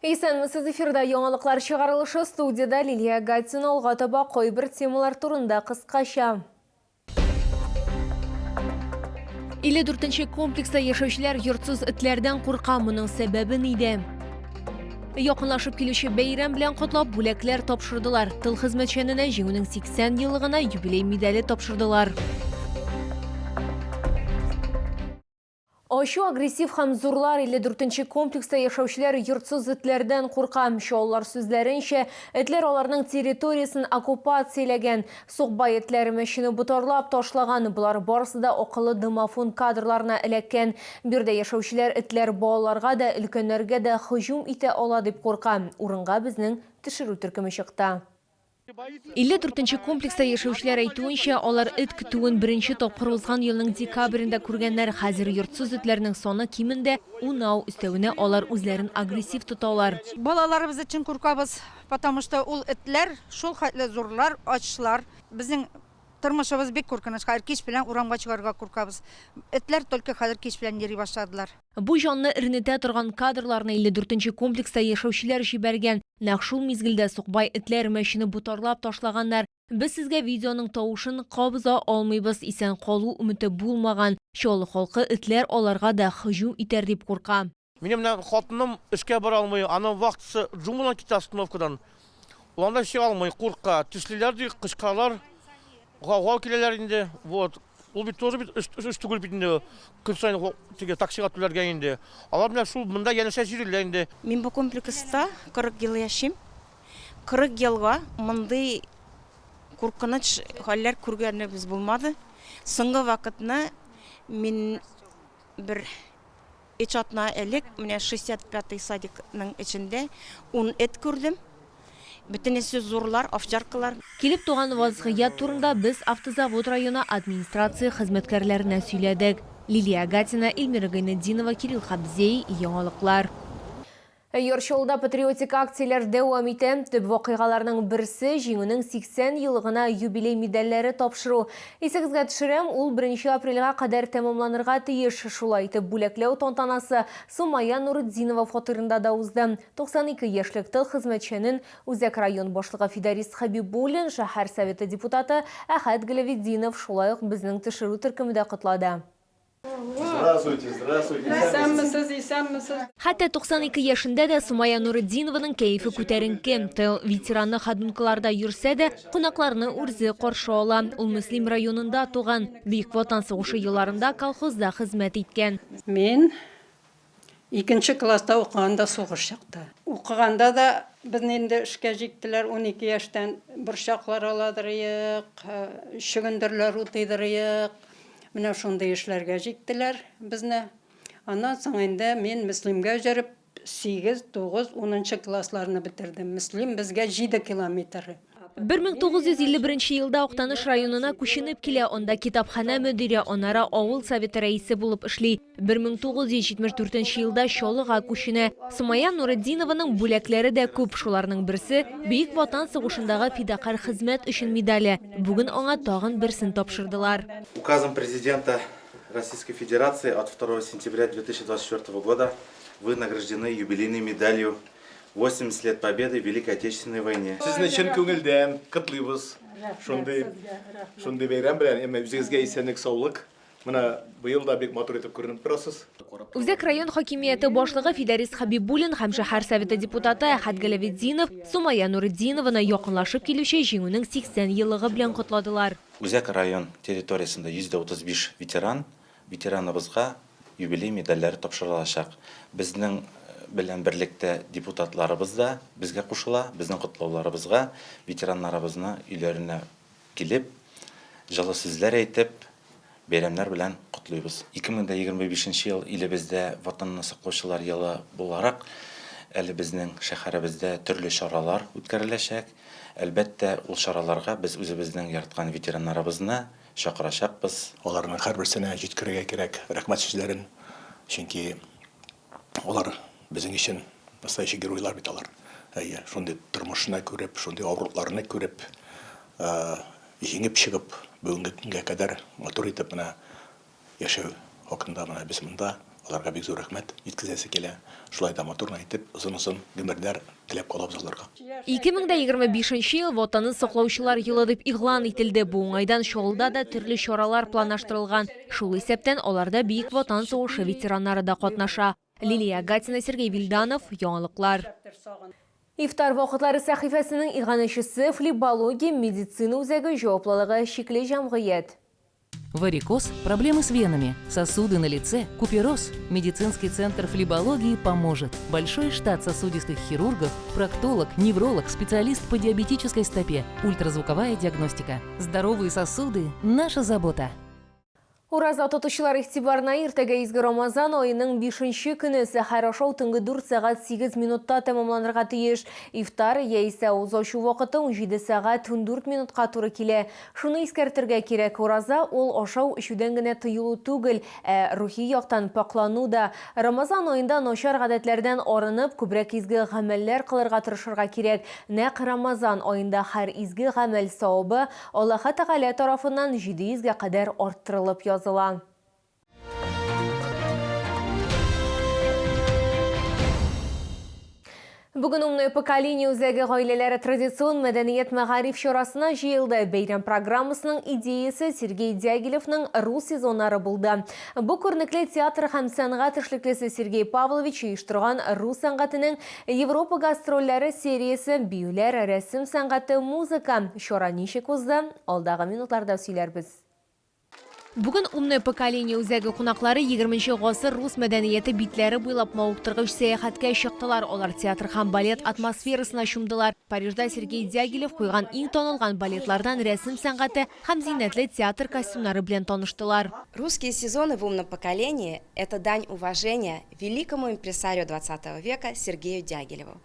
Исәнмесез, эфирда яңалыклар чыгарылышы, студиядә Лилия Гатина. Алга таба кайбер темалар турында кыскача. 54 нче комплекста яшәүчеләр йортсыз этләрдән курка, моның сәбәбе нидә? Якынлашып килүче бәйрәм белән котлап, бүләкләр тапшырдылар. Тыл хезмәтчәненә Җиңүнең 80 еллыгына юбилей медале тапшырдылар. Ачу, агрессив һәм зурлар 54 нче комплекста яшәүчеләр йортсыз этләрдән курка. Чаллылар сүзләренчә, этләр аларның территориясен оккупацияләгән. Сукбай этләре мәчене ботарлап ташлаган. Болар барысы да акыллы домофон кадрларына эләккән. Биредә яшәүчеләр этләр балаларга да, өлкәннәргә дә һөҗүм итә ала дип курка. Урынга безнең төшерү төркеме чыкты. 54 нче комплекста яшәүчеләр әйтүенчә, алар эт көтүен беренче тапкыр узган елның декабрендә күргәннәр. Хәзер йортсыз этләрнең саны кимендә унау, өстәвенә алар үзләрен агрессив тоталар. Балаларыбыз өчен куркабыз, потому что ул этләр шул хәтле зурлар, ачлар. Безнең тормышыбыз бик куркыныч, хәзер кич белән урамга чыгарга куркабыз. Этләр только хәзер кич белән йөри башладылар. Бу җанны эрнетә торган кадрларны 54 нче комплекста яшәүчеләр җибәргән. Нәкъ шул мизгелдә сукбай этләр мәчене ботарлап ташлаганнар. Без сезгә видеоның тавышын кабыза алмыйбыз, исән калу өмете булмаган. Чаллы халкы этләр аларга да һөҗүм итәр дип курка. Минем менә хатыным эшкә бара алмый, аның вахтасы Джумадан китә остановкадан. Ул анда чыга алмый, курка. Тешлиләр ди, кычкыралар, гауга киләләр инде. Вот. Ул бит тоже бит эш, эш түгел бит инде. Көн саен теге таксига түләргә инде. Алар менә шул монда янәшә йөриләр инде. Мин бу комплекста 40 ел яшим. 40 елга мондый куркыныч хәлләр күргәнебез булмады. Соңгы вакытны мин бер Өч атна элек менә 65 садикның эчендә ун эт күрдем. Бөтенесе зурлар, овчаркалар. Килеп туган вазгыять турында без Автозавод районы администрация хезмәткәрләренә сөйләдек. Лилия Гатина, Эльмира Гайнетдинова, Кирилл Хабзей, Яңалыклар. Яр Чаллыда патриотик акцияләр дәвам итә. Төп вакыйгаларның берсе, Җиңүнең 80 еллыгына юбилей медальләре тапшыру. Исегезгә төшерәм, ул беренче апрельгә кадәр тәмамланырга тиеш. Шулай итеп, бүләкләү тантанасы Сумая Нуретдинова фатирында да узды. 92 яшьлек тыл хезмәтчәнен Үзәк район башлыгы Фидарис Хәбибуллин, шәһәр Советы депутаты Әхәт Галәветдинов, шулай ук безнең төшерү төркеме дә котлады. Здравствуйте, здравствуйте. Исәнмесез, исәнмесез. Хәтта 92 яшендә дә Сумая Нуретдинованың кәефе күтәренке. Тыл ветераны ходункаларда йөрсә дә, кунакларны үрзе каршы ала. Ул Мөслим районында туган. Бөек Ватан сугышы елларында колхозда хезмәт иткән. Мин Икенче класста укыганда сугыш чыкты. Укыганда да безне инде эшкә җиктеләр, 12 яшьтән борчаклар аладырыек, чөгендерләр утыйдырыек. Менә шундый эшләргә җиктеләр безне. Аннан соң инде мин Мөслимгә җөреп, 8, 9, унынчы классларны бетердем. Мөслим безгә 7 километр. 1951 елда Актаныш районына күченеп килә, анда китапханә мөдире, аннары авыл советы рәисе булып эшли. 1974 елда Чаллыга күченә. Сумая Нуретдинованың бүләкләре дә күп, шуларның берсе, Бөек Ватан сугышындагы фидакарь хезмәт өчен медале. Бүген аңа тагын берсен тапшырдылар. Указом Президента Российской Федерации от 2 сентября 2024 года вы награждены юбилейной медалью 80 лет Победы в Великой Отечественной войне. Сезне чын күңелдән котлыйбыз. Шундый шундый бәйрәм белән, әмма үзегезгә исәнлек, саулык. Менә быел да бик матур итеп күренеп торасыз. Үзәк район хакимияте башлыгы Фидәрис Хәбибуллин һәм шәһәр Советы депутаты Әхәт Галәветдинов Сумая Нуретдинованы якынлашып килүче Җиңүнең 80 еллыгы белән котладылар. Үзәк район территориясендә 135 ветеран Ветераныбызга юбилей медальләре тапшырылачак. Безнең белән берлектә депутатларыбыз да безгә кушыла, безнең котлауларыбызга ветераннарыбызны өйләренә килеп, җылы сүзләр әйтеп, бәйрәмнәр белән котлыйбыз. 2025 нче ел илебездә Ватанны саклаучылар елы буларак, әле безнең шәһәребездә төрле чаралар үткәреләчәк. Әлбәттә, ул чараларга без үзебезнең яраткан ветераннарыбызны чакырачакбыз. Аларның һәрберсенә җиткерергә кирәк рәхмәт сүзләрен, чөнки алар безнең өчен настоящий геройлар бит алар. Әйе, шундый тормышны күреп, шундый авырлыкларны күреп, җиңеп чыгып, бүгенге көнгә кадәр матур итеп менә яшәү хакында менә без монда. Аларга бик зур рәхмәт җиткезәсе килә. Шулай да матур гына итеп, озын-озын гомерләр теләп калабыз аларга. 2025 нче ел Ватанны саклаучылар елы дип игълан ителде. Бу уңайдан Чаллыда да төрле чаралар планлаштырылган. Шул исәптән, аларда Бөек Ватан сугышы ветераннары да катнаша. Лилия Гатина, Сергей Вильданов, Яңалыклар. Ифтар вакытлары сәхифәсенең иганәчесе, Флебология медицина үзәге җаваплылыгы чикле җәмгыять. Варикоз, проблемы с венами, сосуды на лице, купероз. Медицинский центр флебологии поможет. Большой штат сосудистых хирургов, проктолог, невролог, специалист по диабетической стопе, ультразвуковая диагностика. Здоровые сосуды – наша забота. Ураза тотучылар игътибарына иртәгә изге Рамазан аеның бишенче көне сәхәр ашау төнге 4 сәгать 8 минутта тәмамланырга тиеш. Ифтар яисә авыз ачу вакыты 17 сәгать 14 минутка туры килә. Шуны искәртергә кирәк, ураза ул ашау-эчүдән генә тыелу түгел, ә рухи яктан пакьлану да. Рамазан аенда начар гадәтләрдән арынып, күбрәк изге гамәлләр кылырга тырышырга кирәк. Нәкъ Рамазан аенда һәр изге гамәл савабы Аллаһы Тәгалә тарафыннан 700 гә кадәр арттырылып языла. Бүген Умное поколение үзәге гаиләләре традицион мәдәният мәгариф чарасына җыелды. Бәйрәм программасының идеясе Сергей Дягилевның рус сезоннары булды. Бу күренекле театр һәм сәнгать эшлеклесе Сергей Павлович оештырган рус сәнгатенең Европа гастрольләре сериясе, биюләр, рәсем сәнгате, музыка. Чара ничек узды, алдагы минутларда сөйләрбез. Бүген Умное поколение үзәге кунаклары егерменче гасыр рус мәдәнияте битләре буйлап мавыктыргыч сәяхәткә чыктылар. Алар театр һәм балет атмосферасына чумдылар. Парижда Сергей Дягилев куйган иң танылган балетлардан рәсем сәнгате һәм зиннәтле театр костюмнары белән таныштылар. Русские сезоны в Умном поколении, это дань уважения великому импресарио двадцатого века Сергею Дягилеву,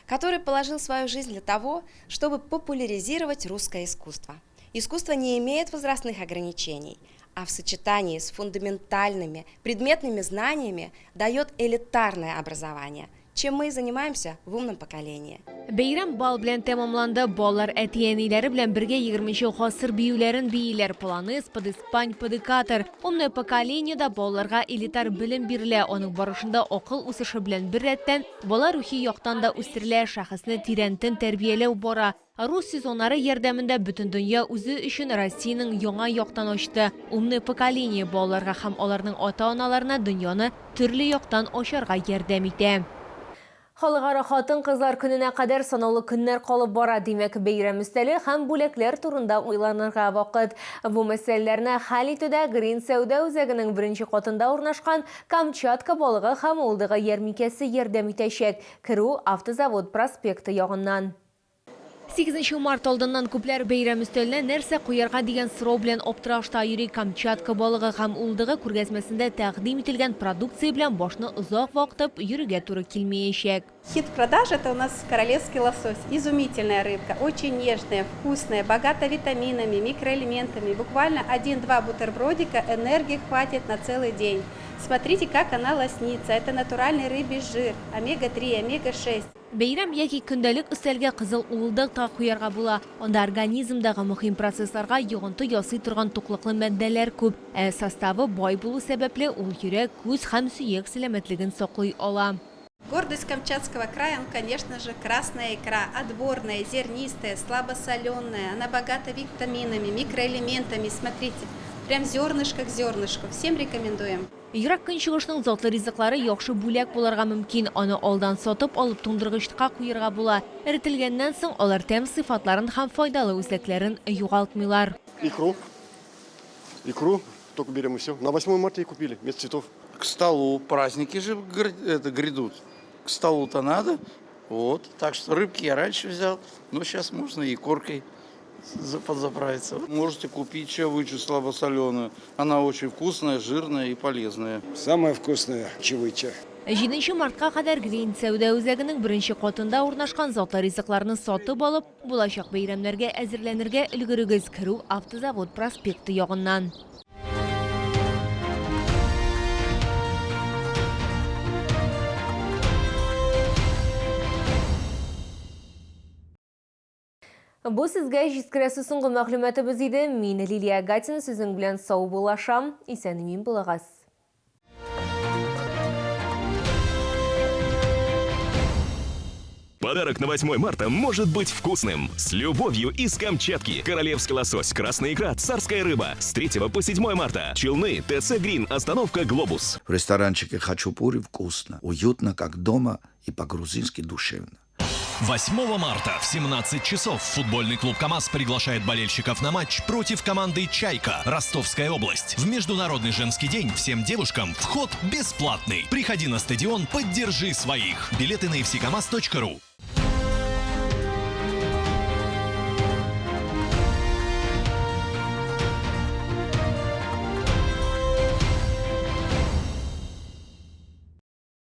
который положил свою жизнь для того, чтобы популяризировать русское искусство. Искусство не имеет возрастных ограничений, а в сочетании с фундаментальными предметными знаниями дает элитарное образование, чем мы и занимаемся в умном поколении. Бәйрәм бал белән тәмамланды. Балалар әти-әниләре белән бергә егерменче гасыр биюләрен бииләр, полонез, падеспань, падекатор. Умное поколение да балаларга элитар белем бирелә, аның барышында акыл үсеше белән беррәттән, бала рухи яктан да үстерелә, шәхесне тирәнтен тәрбияләү бара. Рус сезоннары ярдәмендә бөтен дөнья үзе өчен Россиянең яңа яктан ачты. Умное поколение балаларга һәм аларның ата-аналарына дөньяны төрле яктан ачарга ярдәм итә. Халыкара хатын-кызлар көненә кадәр санаулы көннәр калып бара, димәк, бәйрәм өстәле һәм бүләкләр турында уйланырга вакыт. Бу мәсьәләләрне хәл итүдә Грин сәүдә үзәгенең беренче катында урнашкан Камчатка балыгы һәм уылдыгы ярминкәсе ярдәм итәчәк. Керү Автозавод проспекты ягыннан. Сигезенче март алдыннан күпләр бәйрәм өстәленә нәрсә куярга дигән сорау белән аптырашта йөри. Камчатка балыгы һәм уылдыгы күргәзмәсендә тәкъдим ителгән продукция белән башны озак вакытып йөрергә туры килмәячәк. Хит продаж это у нас королевский лосось. Изумительная рыбка, очень нежная, вкусная, богата витаминами, микроэлементами. Буквально один-два бутербродика энергии хватит на целый день. Смотрите, как она лоснится. Это натуральный рыбий жир, омега-3, омега-6. Бәйрәм яки көндәлек өстәлгә кызыл уылдык та куярга була. Анда организмдагы мөһим процессларга йогынты ясый торган туклыклы матдәләр күп. Ә составы бай булу сәбәпле, ул йөрәк, күз һәм сөяк сәламәтлеген саклый ала. Гордость Камчатского края, он, конечно же, красная икра, отборная, зернистая, слабосоленая, она богата витаминами, микроэлементами, смотрите, прям зернышко к зернышку, всем рекомендуем. Ерак Көнчыгышның затлы ризыклары яхшы бүләк булырга мөмкин. Аны алдан сатып алып, туңдыргычка куерга була. Эретелгәннән соң, алар тәм сыйфатларын һәм файдалы үзлекләрен югалтмыйлар. Икру. Икру только берем и все. На 8 марта и купили вместо цветов. К столу. Праздники же это, грядут. К столу-то надо. Вот. Так что рыбки я раньше взял, но сейчас можно и коркой подзаправиться. Можете купить чавычу слабосоленую. Она очень вкусная, жирная и полезная. Самая вкусная чавыча. Җиденче мартка кадәр Грин сәүдә үзәгенең беренче катында урнашкан затлы ризыкларны сатып алып, булачак бәйрәмнәргә әзерләнергә өлгерегез, керү Автозавод проспекты ягыннан. Бу сезгә җиткерәсе соңгы мәгълүматыбыз иде. Мин Лилия Гатина сезнең белән саубуллашам. Исән-имин булыгыз. Подарок на 8 марта может быть вкусным. С любовью из Камчатки. Королевский лосось, красная икра, царская рыба. С 3 по 7 марта. Челны, ТЦ «Грин», остановка «Глобус». В ресторанчике хачапури вкусно, уютно, как дома и по-грузински душевно. 8 марта в 17 часов футбольный клуб «КамАЗ» приглашает болельщиков на матч против команды «Чайка» Ростовская область. В Международный женский день всем девушкам вход бесплатный. Приходи на стадион, поддержи своих. Билеты на fckamaz.ru.